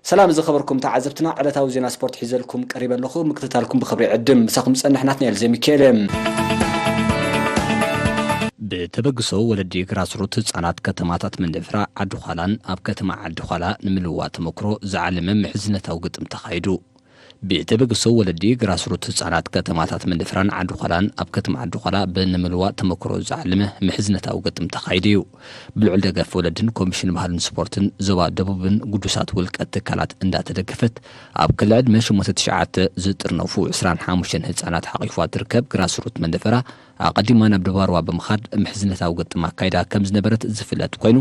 ሰላም ዝኸበርኩም ተዓዘብትና፣ ዕለታዊ ዜና ስፖርት ሒዘልኩም ቀሪበ ኣለኹ። ምክትታልኩም ብኽብሪ ዕድም። ምሳኹም ዝጸንሕ ናትናኤል ዘሚካኤል። ብተበግሶ ወለዲ ግራስሩት ህጻናት ከተማታት መንደፈራ ዓዲ ዃላን ኣብ ከተማ ዓዲ ዃላ ንምልዋጥ ተመክሮ ዝዓለመ ምሕዝነታዊ ግጥም ተኻይዱ። ብተበግሶ ወለዲ ግራስሩት ህጻናት ከተማታት መንደፈራን ዓዲ ዃላን ኣብ ከተማ ዓዲ ዃላ ብንምልዋጥ ተመክሮ ዝዓለመ ምሕዝነታዊ ግጥም ተኻይዱ እዩ። ብልዑል ደገፍ ወለድን ኮሚሽን ባህልን ስፖርትን ዞባ ደቡብን ግዱሳት ውልቀ ትካላት እንዳተደገፈት ኣብ ክሊ ዕድመ ሸሞንተ ትሽዓተ ዝጥርነፉ ዕስራን ሓሙሽተን ህጻናት ሓቒፋ ትርከብ ግራስሩት መንደፈራ ኣቐዲማ ናብ ድባርዋ ብምኻድ ምሕዝነታዊ ግጥም ኣካይዳ ከም ዝነበረት ዝፍለጥ ኮይኑ፣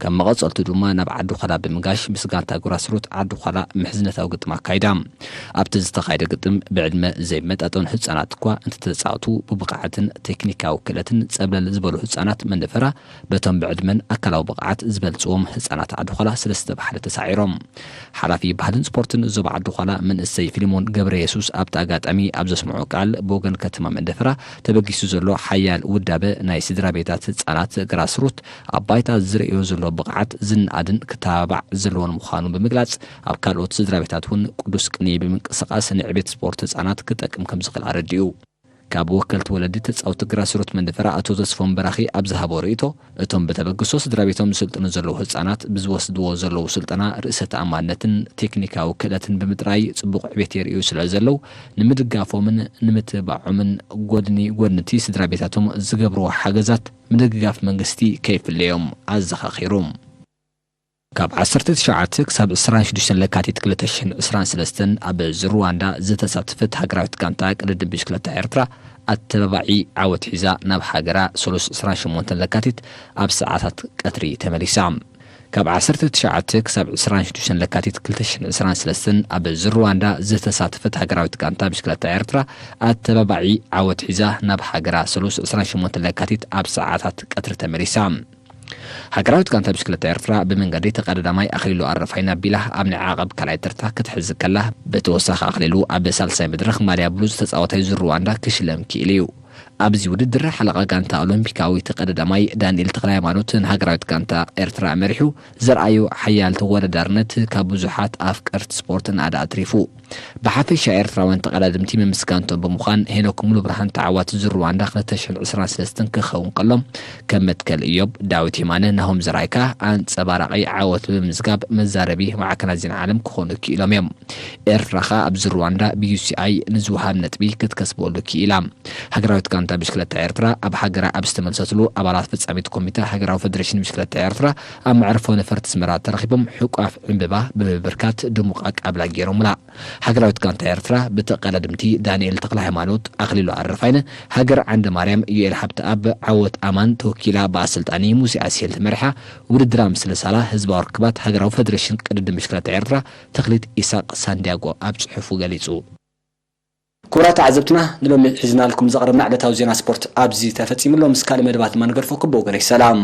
ከም መቐጸልቱ ድማ ናብ ዓዲ ዃላ ብምጋሽ ምስ ጋንታ ግራስሩት ዓዲ ዃላ ምሕዝነታዊ ግጥም ኣካይዳ። ኣብቲ ዝተኻየደ ግጥም ብዕድመ ዘይመጣጠኑ ህጻናት እኳ እንተተጻወቱ፣ ብብቕዓትን ቴክኒካዊ ክእለትን ጸብለል ዝበሉ ህጻናት መንደፈራ በቶም ብዕድመን ኣካላዊ ብቕዓት ዝበልጽዎም ህጻናት ዓዲ ዃላ ሰለስተ ብሓደ ተሳዒሮም። ሓላፊ ባህልን ስፖርትን ዞባ ዓዲ ዃላ መንእሰይ ፊልሞን ገብረ የሱስ ኣብቲ ኣጋጣሚ ኣብ ዘስምዖ ቃል፣ ብወገን ከተማ መንደፈራ ተበጊሱ ዘሎ ሓያል ውዳበ ናይ ስድራ ቤታት ህጻናት ግራስሩት ኣብ ባይታ ዝርእዮ ዘሎ ብቕዓት ዝነኣድን ክተባባዕ ዘለዎን ምዃኑ ብምግላጽ፣ ኣብ ካልኦት ስድራ ቤታት እውን ቅዱስ ቅንኢ ብምንቅስቓስ ንዕቤት ስፖርት ህጻናት ክጠቅም ከም ዝኽእል ኣረዲኡ። ካብ ወከልቲ ወለዲ ተጻወቲ ግራስሩት መንደፈራ ኣቶ ተስፎም በራኺ ኣብ ዝሃቦ ርእይቶ፣ እቶም ብተበግሶ ስድራ ቤቶም ዝስልጥኑ ዘለዉ ህጻናት ብዝወስድዎ ዘለዉ ስልጠና ርእሰ ተኣማንነትን ቴክኒካዊ ክእለትን ብምጥራይ ጽቡቕ ዕቤት የርእዩ ስለ ዘለዉ፣ ንምድጋፎምን ንምትብባዖምን ጎድኒ ጎድንቲ ስድራ ቤታቶም ዝገብርዎ ሓገዛት ምድግጋፍ መንግስቲ ከይፍለዮም ኣዘኻኺሩ። ካብ ዓሰርተ ትሽዓተ ክሳብ ዕስራን ሽዱሽተን ለካቲት ክልተ ሽሕን ዕስራን ሰለስተን ኣብ ዙር ሩዋንዳ ዝተሳተፈት ሃገራዊት ጋንታ ቅድድም ብሽክለታ ኤርትራ ኣተባባዒ ዓወት ሒዛ ናብ ሃገራ ሰሉስ ዕስራን ሸሞንተን ለካቲት ኣብ ሰዓታት ቀትሪ ተመሊሳ። ካብ ዓሰርተ ትሽዓተ ክሳብ ዕስራን ሽዱሽተን ለካቲት ክልተ ሽሕን ዕስራን ሰለስተን ኣብ ዙር ሩዋንዳ ዝተሳተፈት ሃገራዊት ጋንታ ብሽክለታ ኤርትራ ኣተባባዒ ዓወት ሒዛ ናብ ሃገራ ሰሉስ ዕስራን ሸሞንተን ለካቲት ኣብ ሰዓታት ቀትሪ ተመሊሳ። ሃገራዊት ጋንታ ብሽክለታ ኤርትራ ብመንገዲ ተቐዳዳማይ ኣኽሊሉ ኣረፋይነ ኣቢላ ኣብ ናይ ዓቐብ ካልኣይ ተርታ ክትሕዝ ከላ፣ ብተወሳኺ ኣኽሊሉ ኣብ ሳልሳይ መድረኽ ማልያ ብሉጽ ተጻዋታይ ዙር ሩዋንዳ ክሽለም ክኢሉ እዩ። ኣብዚ ውድድር ሓለቓ ጋንታ ኦሎምፒካዊ ተቐዳዳማይ ዳንኤል ተኽለሃይማኖት ንሃገራዊት ጋንታ ኤርትራ መሪሑ ዘርኣዮ ሓያል ተወዳዳርነት ካብ ብዙሓት ኣፍቀርቲ ስፖርት ናእዳ ኣትሪፉ። ብሓፈሻ ኤርትራውያን ተቐዳደምቲ ምምስጋንቶም ብምዃን፣ ሄኖክ ሙሉብርሃን ተዓዋቲ ዙር ሩዋንዳ ክልተ ሽሕን ዕስራን ሰለስተን ክኸውን ከሎ፣ ከም መትከል እዮብ፣ ዳዊት የማነ፣ ናሆም ዘርኣይ ከኣ ኣንጸባራቒ ዓወት ብምምዝጋብ መዛረቢ ማዕከናት ዜና ዓለም ክኾኑ ክኢሎም እዮም። ኤርትራ ከኣ ኣብ ዙር ሩዋንዳ ብዩ ሲ ኣይ ንዝወሃብ ነጥቢ ክትከስበሉ ክኢላ። ሃገራዊት ጋንታ ብሽክለታ ኤርትራ ኣብ ሃገራ ኣብ ዝተመልሰትሉ፣ ኣባላት ፈጻሚት ኮሚተ ሃገራዊ ፈደሬሽን ብሽክለታ ኤርትራ ኣብ መዕርፎ ነፈርቲ ኣስመራ ተረኺቦም ሕቋፍ ዕምበባ ብምብርካት ድሙቕ ኣቀባብላ ገይሮምላ። ሃገራዊት ጋንታ ኤርትራ ብተቐዳደምቲ ዳንኤል ተኽለሃይማኖት፣ ኣኽሊሉ ኣረፋይነ፣ ሃገር ዓንደ ማርያም፣ ዩኤል ሃብተኣብ፣ ዓወት ኣማን ተወኪላ ብኣሰልጣኒ ሙሴ ኣስሄል ተመሪሓ ውድድራ ምስ ለሳላ ህዝባዊ ርክባት ሃገራዊ ፈደሬሽን ቅድድም ብሽክለታ ኤርትራ ተኽሊት ኢሳቕ ሳንዲያጎ ኣብ ጽሑፉ ገሊጹ። ክቡራት ተዓዘብትና፣ ንሎሚ ሒዝናልኩም ዘቕረብና ዕለታዊ ዜና ስፖርት ኣብዚ ተፈጺሙ ኣሎ። ምስ ካልእ መደባት ድማ ንገድፈኩም። ብወገነይ ሰላም።